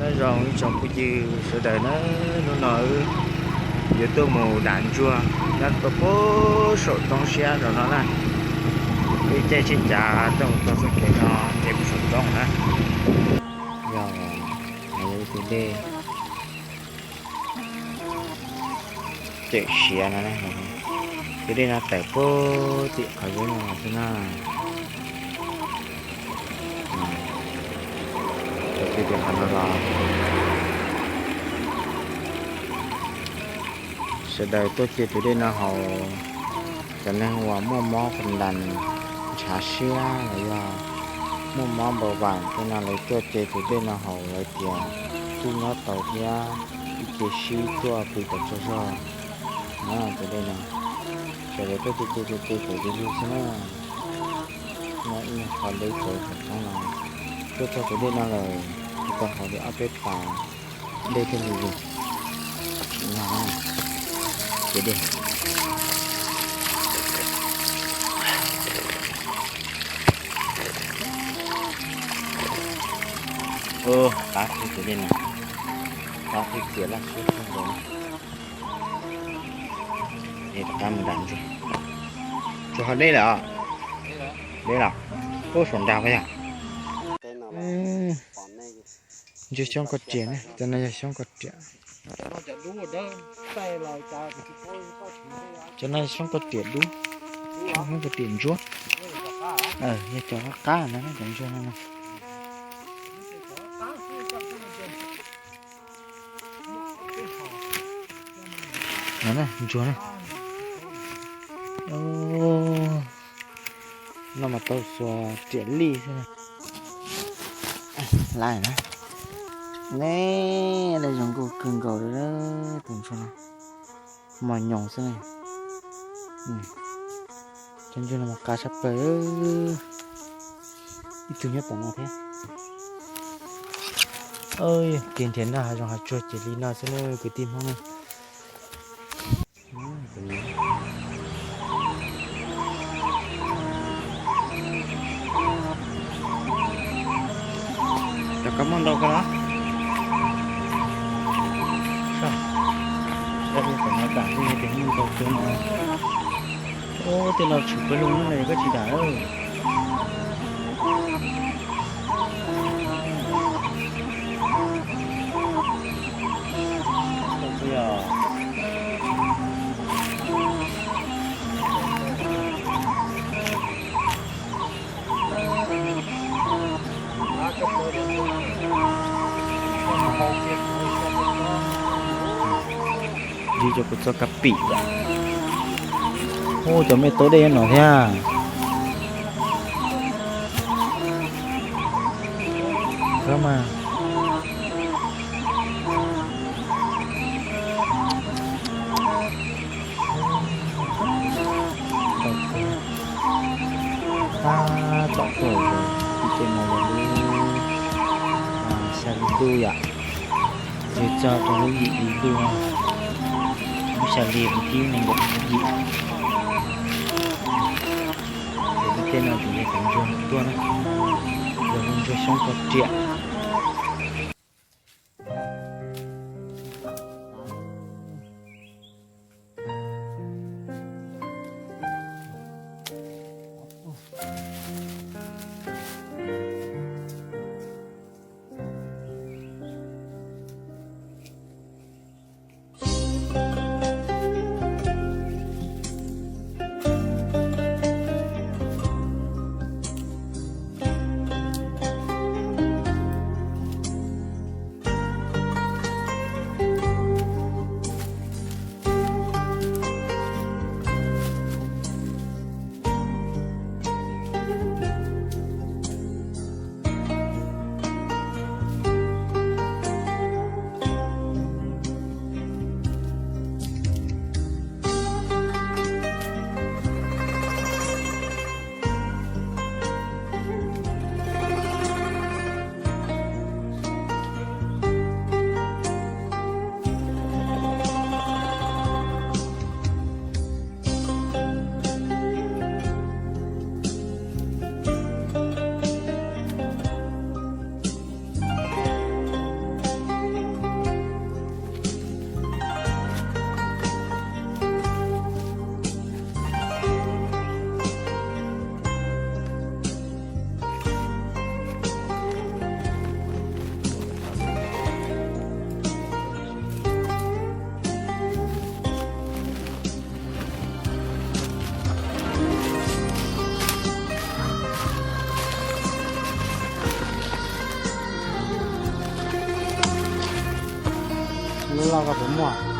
Nyob zoo ib tsoom phooj ywg sawv daws na, hnub no wb yuav tuaj mus dam ntsuag nyob rau pem saum roob siab rau no na. Wb caij tsheb cav tuaj mus txog txoj kev no ces pem saum roob na. Yog, no yog ib tug dej tseem siav no na. Tus dej no tawm puag tim qhov zeb no los xwb na. Tus tim qhov no los sawv daws tuaj ce tus dej no haus. Cov neeg uas muaj mob qas ntas, ntshav siab los yog muaj mob npau vas tej no lawv tuaj ce tus dej no haus lawv tias kuj nyob tau thiab, ib ce sib tuaj pw tau tsaug zog na tus dej no. Sawv daws tuaj ce ce ce ce pem du lug xwb na. Nyob ib nyuag qho deb tsawv tom roob no, tuaj txog tus dej no lawm, tau haus li ob peb pas dej thiaj li lug. Tsis nyog na, ces dej. Qab twb tus dej no, qab twb txias laj siab kawg nkaus. Es rov qab mus dam ntsuag. Tsuas haus dej lawm os. Deb los, ub, saum nrag puas yog? Ntsuag xyoob koj riam ne, cov no yog xyoob koj riam. Cov no yog xyoob koj riam dub, xyoob koj riam ntsuab. Yog cov qab qab no cov ntsuag no. No na, ntsuag na. No mas tau xuas riam lij xwb na. Laj na. Ne, laj zoo nkauj kawg nkaus li tus ntsuag no. Mos nyoos xwb na. Cov ntsuag no mas qab tshaj plaws. Ib tug nyob tom no thiab. Kev nrhiav noj hav zoov hav tsuag ces li no xwb na kwv tij Hmoob na. Rov qab muaj ntau koj los? Saib, tom no dam xwb tias muaj ntau kawg no. Ub, tej no tshwm pawg lug no koj tsis dam lawm. Ntsis cov kuv txoj kab pim lawm. Ub, cov me taub dej no thiab. Khawb mas. Tab tom tuaj, ib ce no yog lub xya li ntuj yom, yog txog rau lub yim li ntuj no, lub xya li mus tib nees nkaum yim. Ces lub caij no ces yog cov ntsuag tuaj na, yog lub ntsuag xyoob koj riam. Loj ko puas muaj?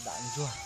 Dam ntsuag.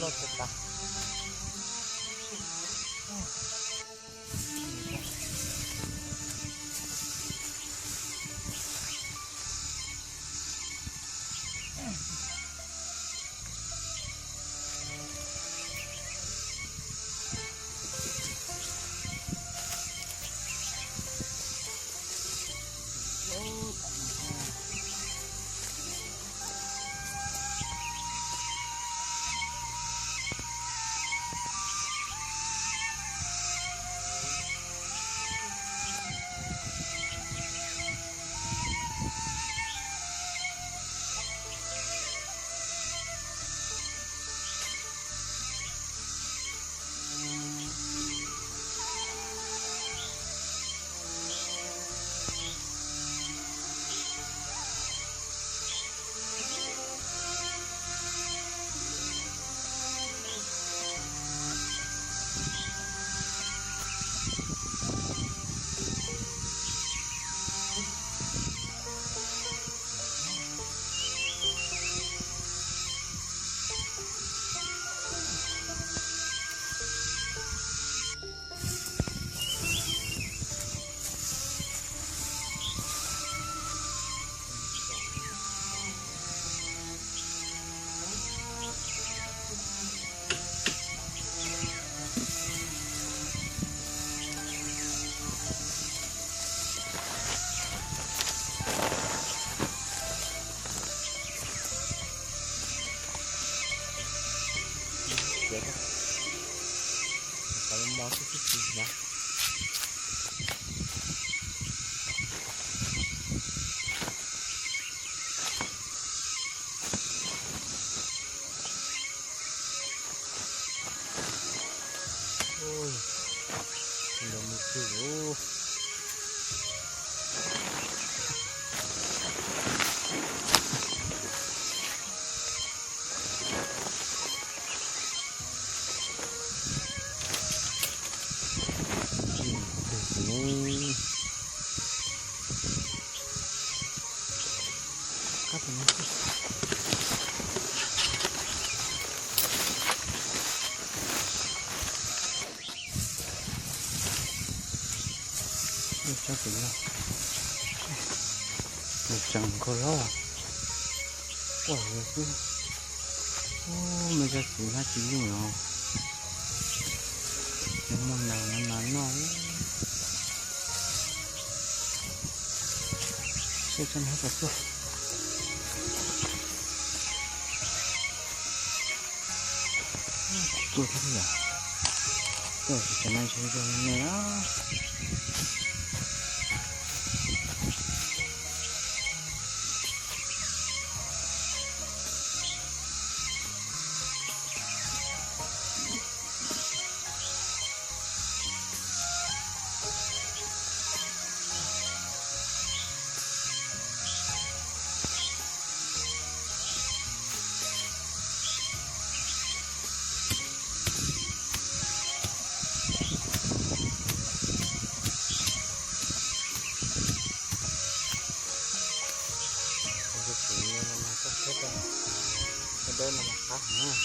Loj tas tas. Tsob pem no, nws tseem kho hlob. Ua xwb, me tsob txiv hnab tsis yeej os. Nws muaj nas no nas noj. Seb tsob hnab puas tuaj. Tuaj thiab yom. Tuaj tsis tseem nai tsis zoo ne. Tus txiv no mas txoj kab dawb no mas qab heev.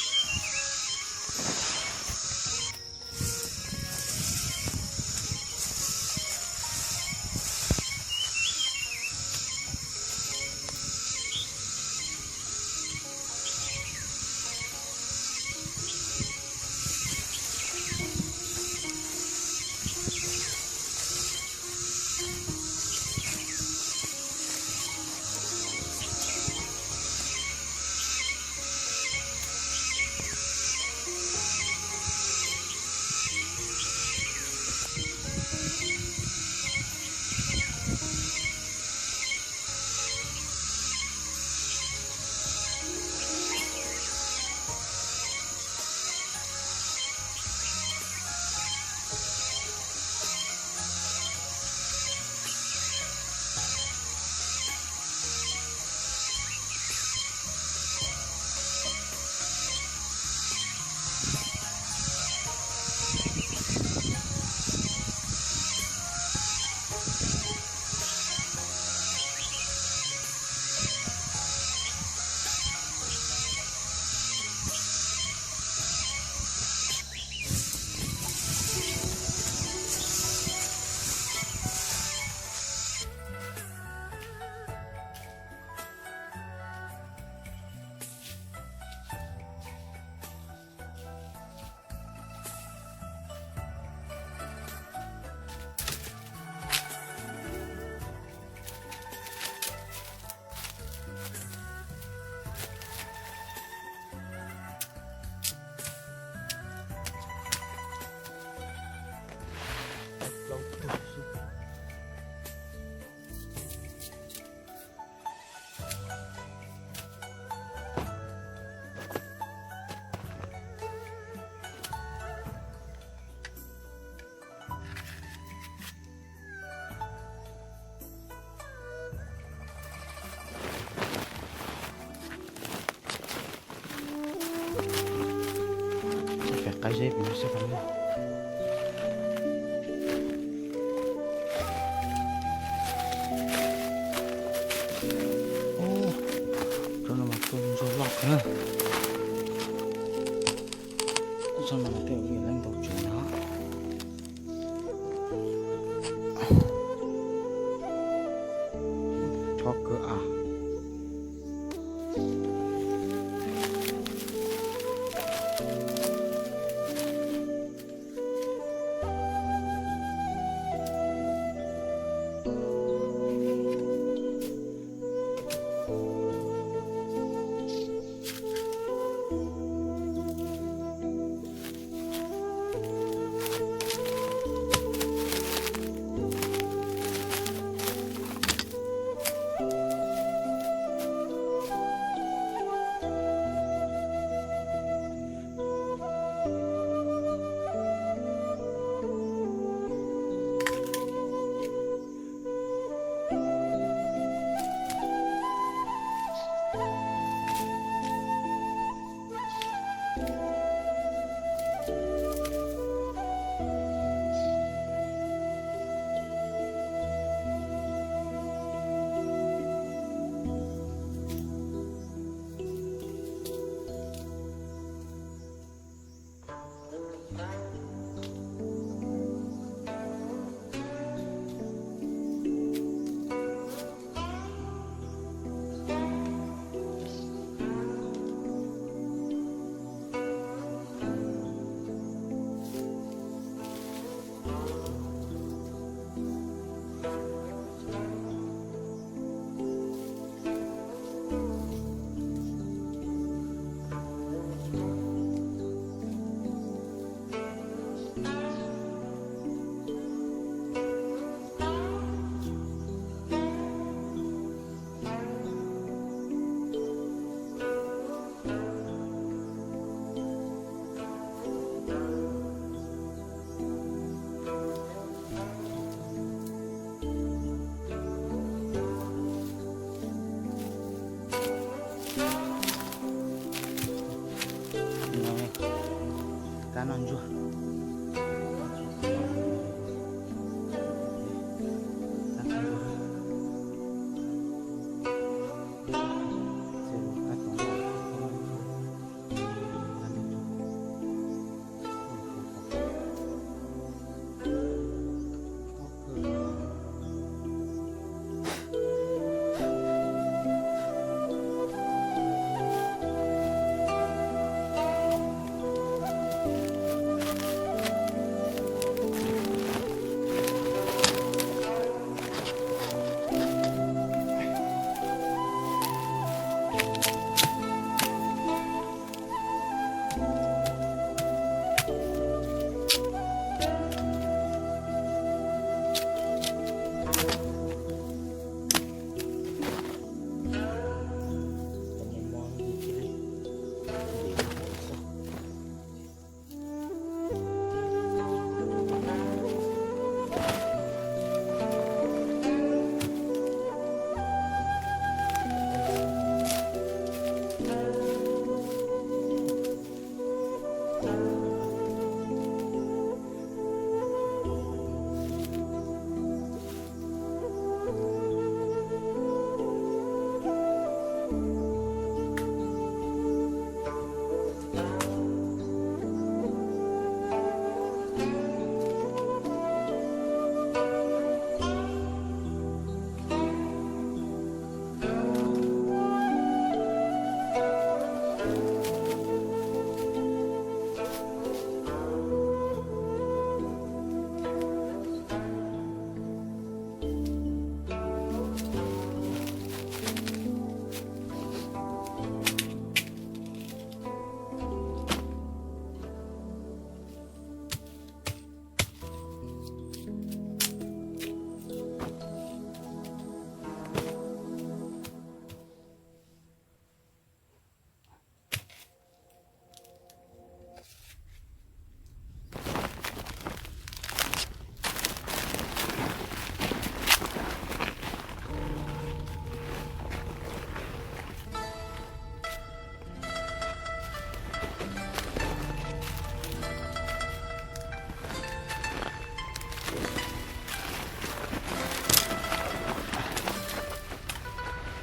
Pem qab zeb pem no xwb. Tsob no mas tuaj ntsuag loj kawg. Tsob no mas tej zaum leej ntau tsev no. Chob kawg av.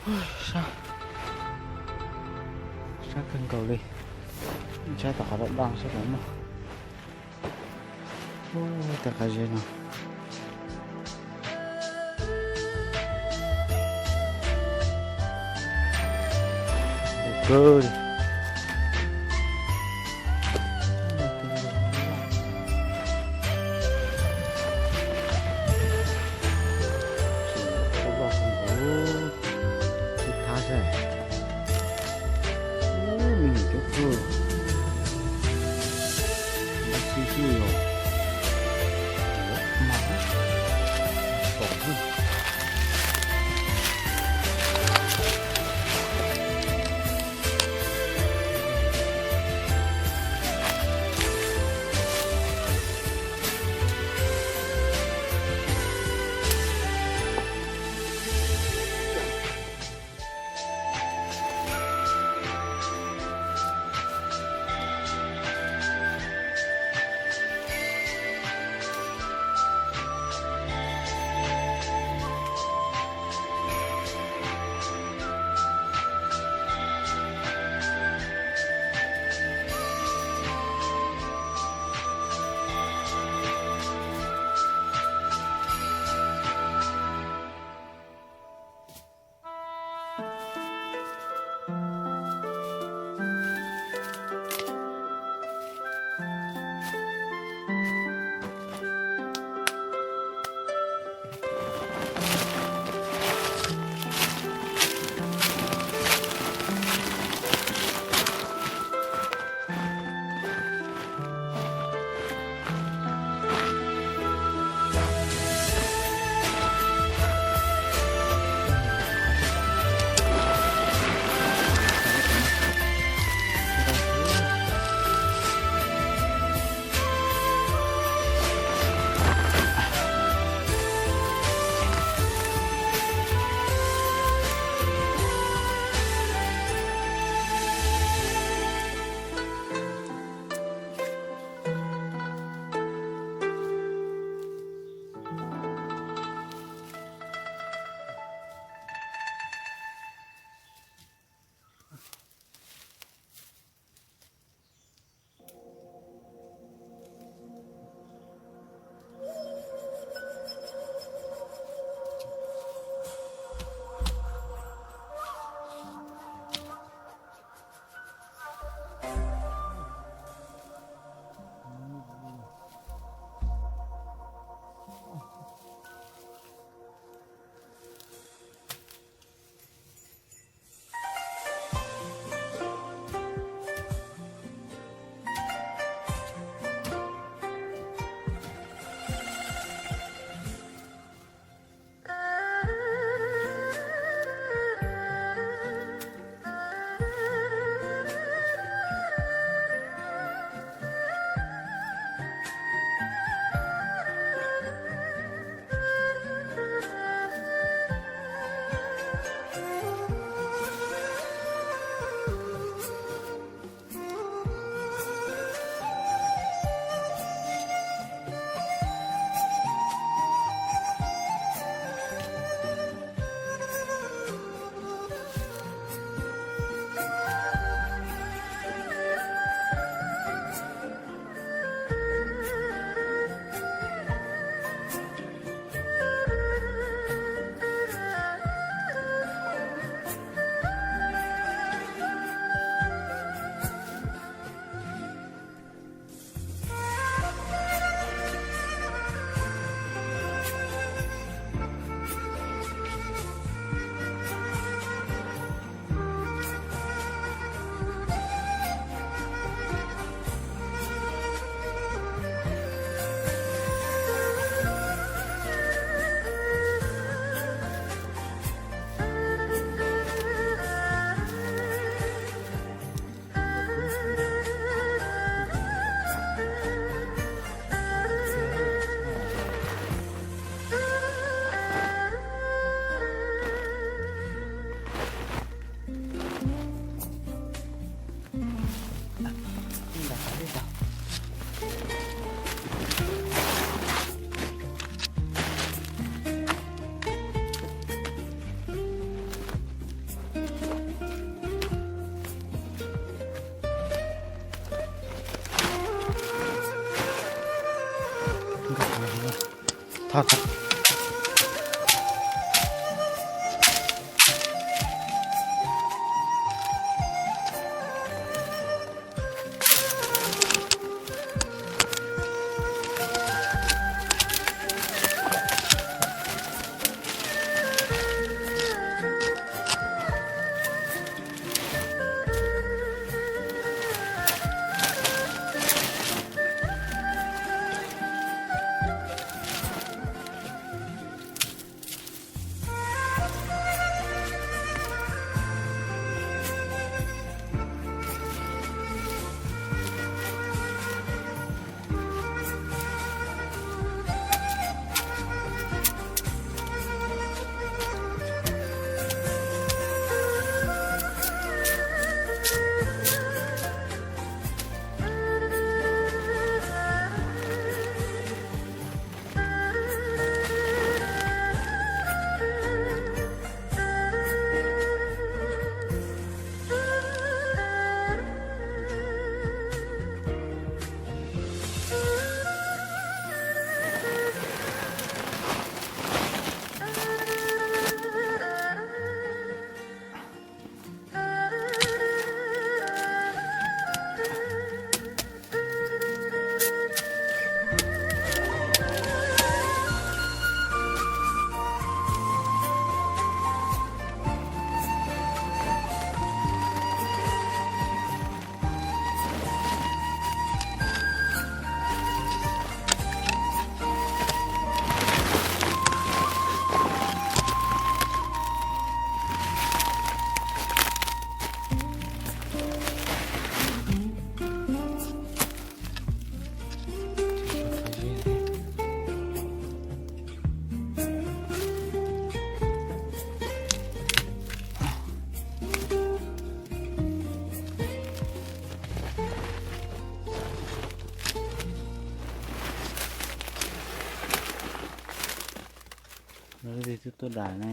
Sab, sab kawg nkaus li. Saib tom qhov daj daj sab tom muaj. Ub, tej qab zeb no. Ub, kawg li. Ib thab sab. Ub, me nyuam coob kawg. Dab tsi xwb yog. Ua mas. Tom xwb. Tho, tho. Lawv twb tuaj dam ne.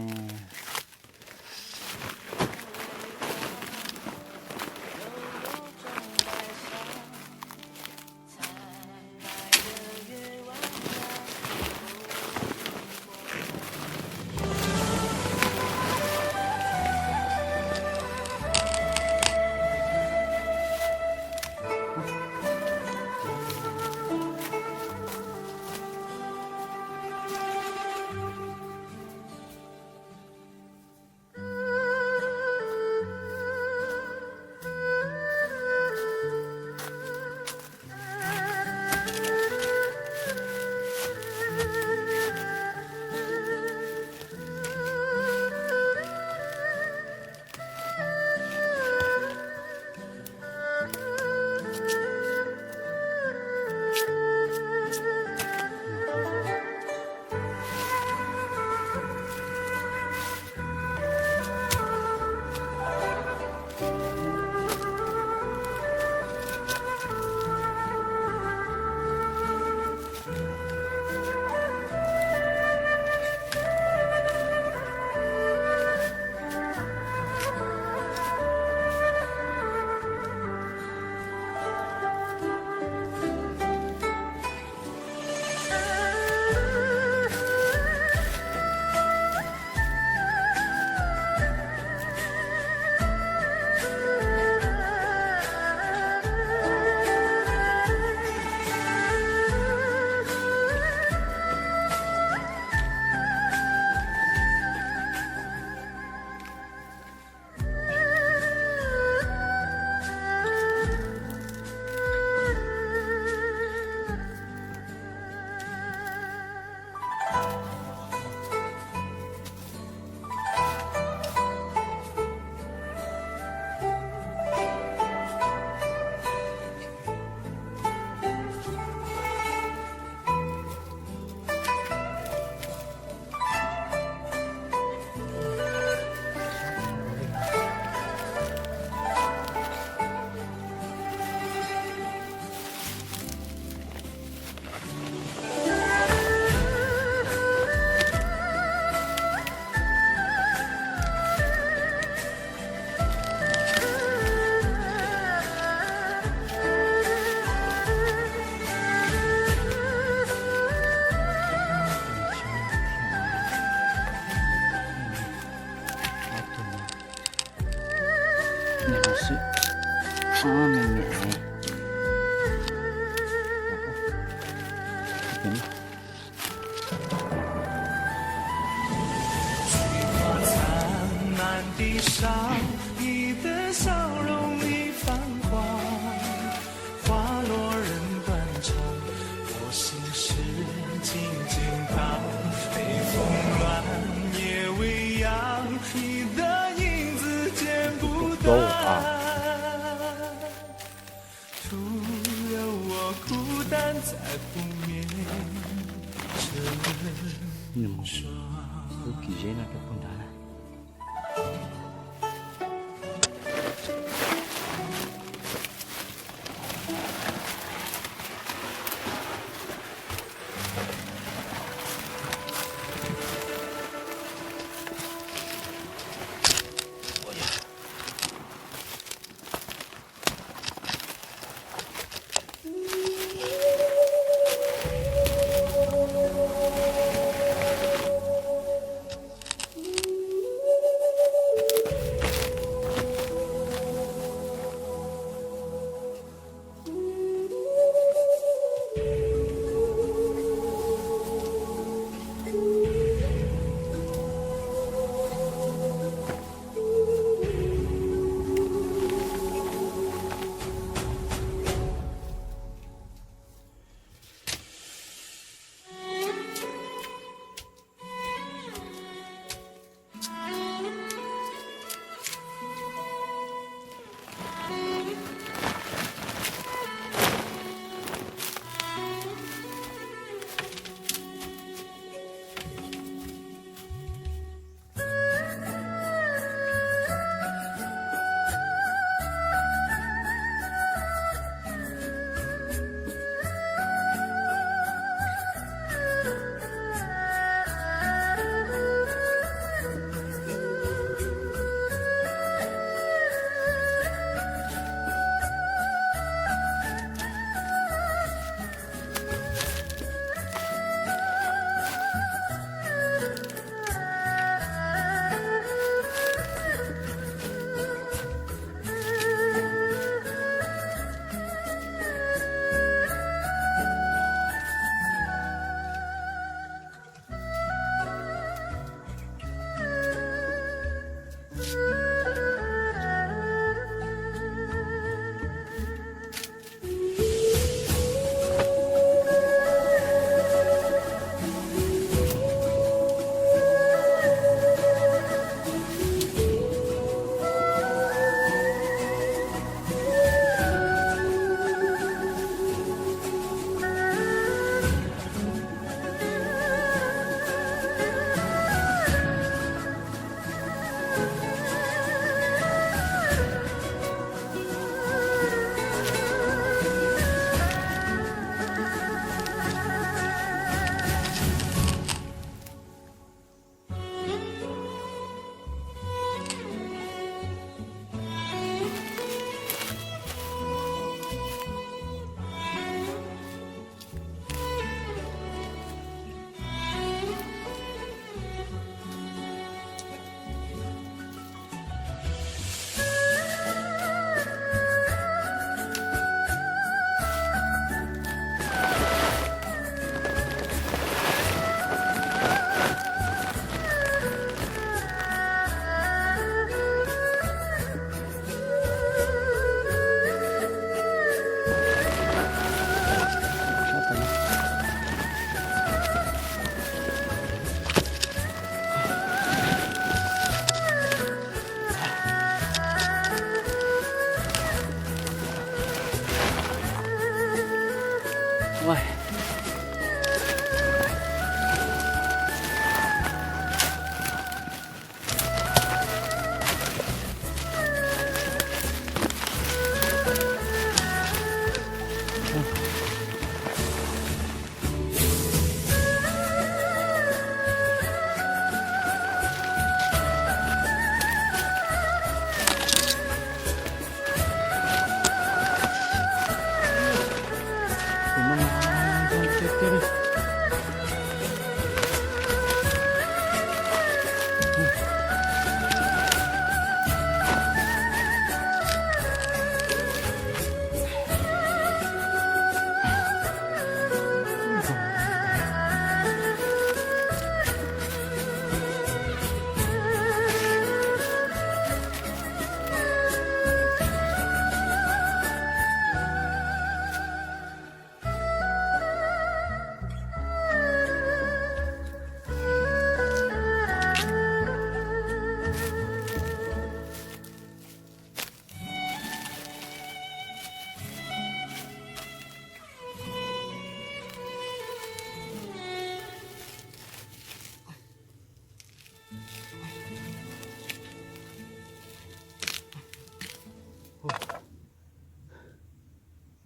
Ua me me. Tus hlub a. Nws mus hlub Kim Zeb no rau puag nrad na.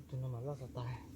Tus no mas loj tas tas.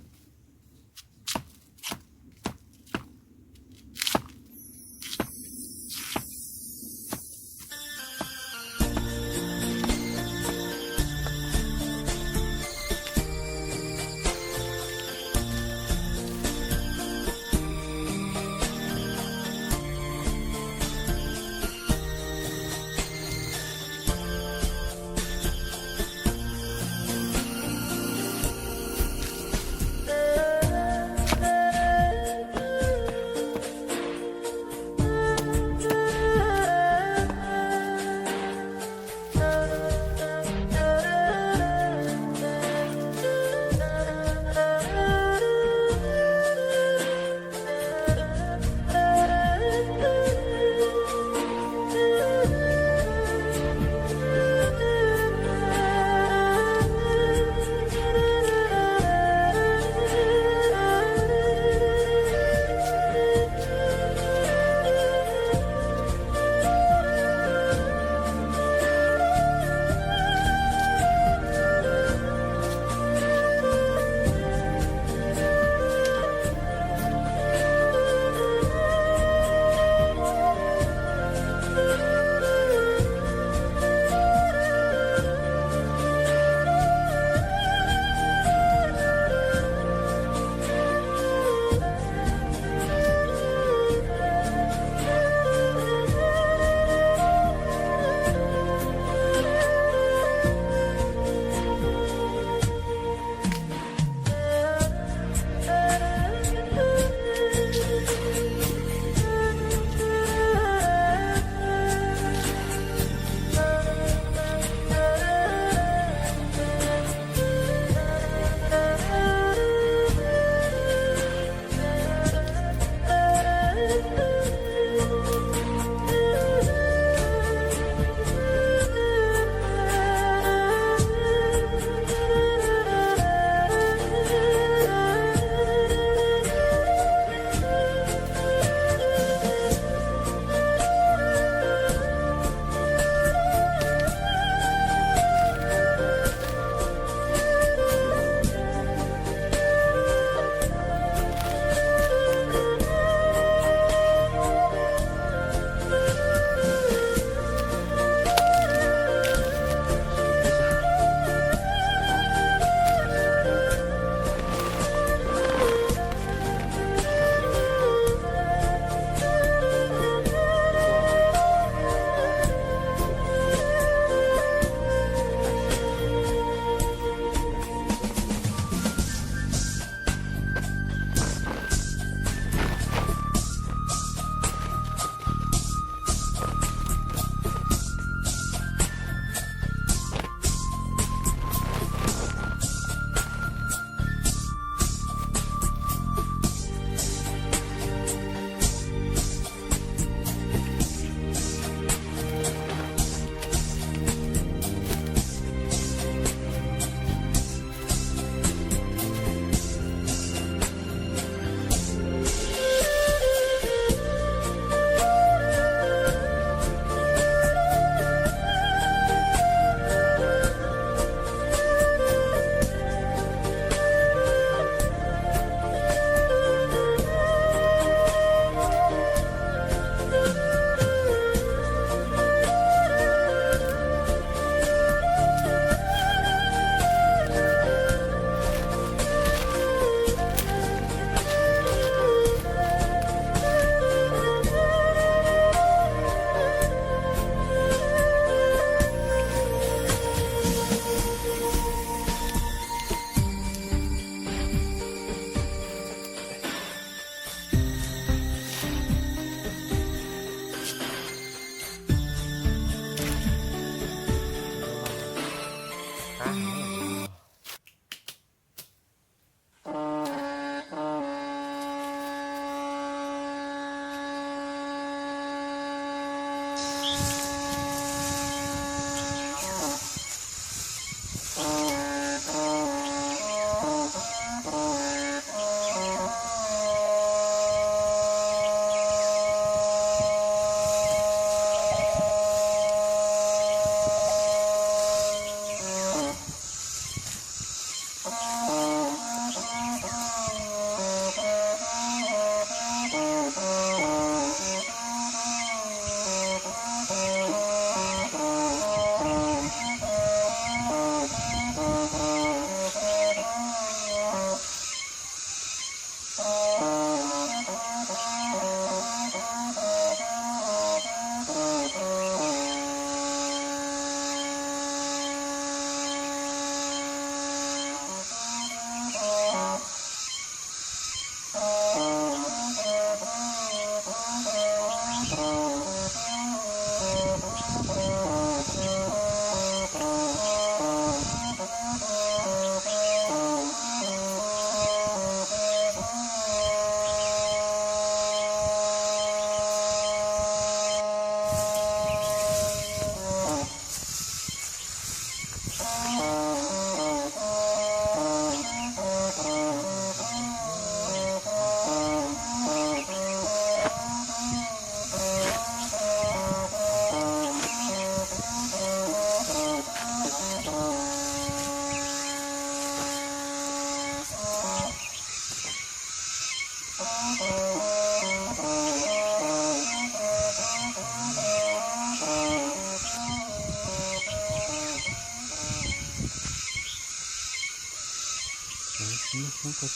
Hnub koj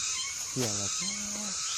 tiag los.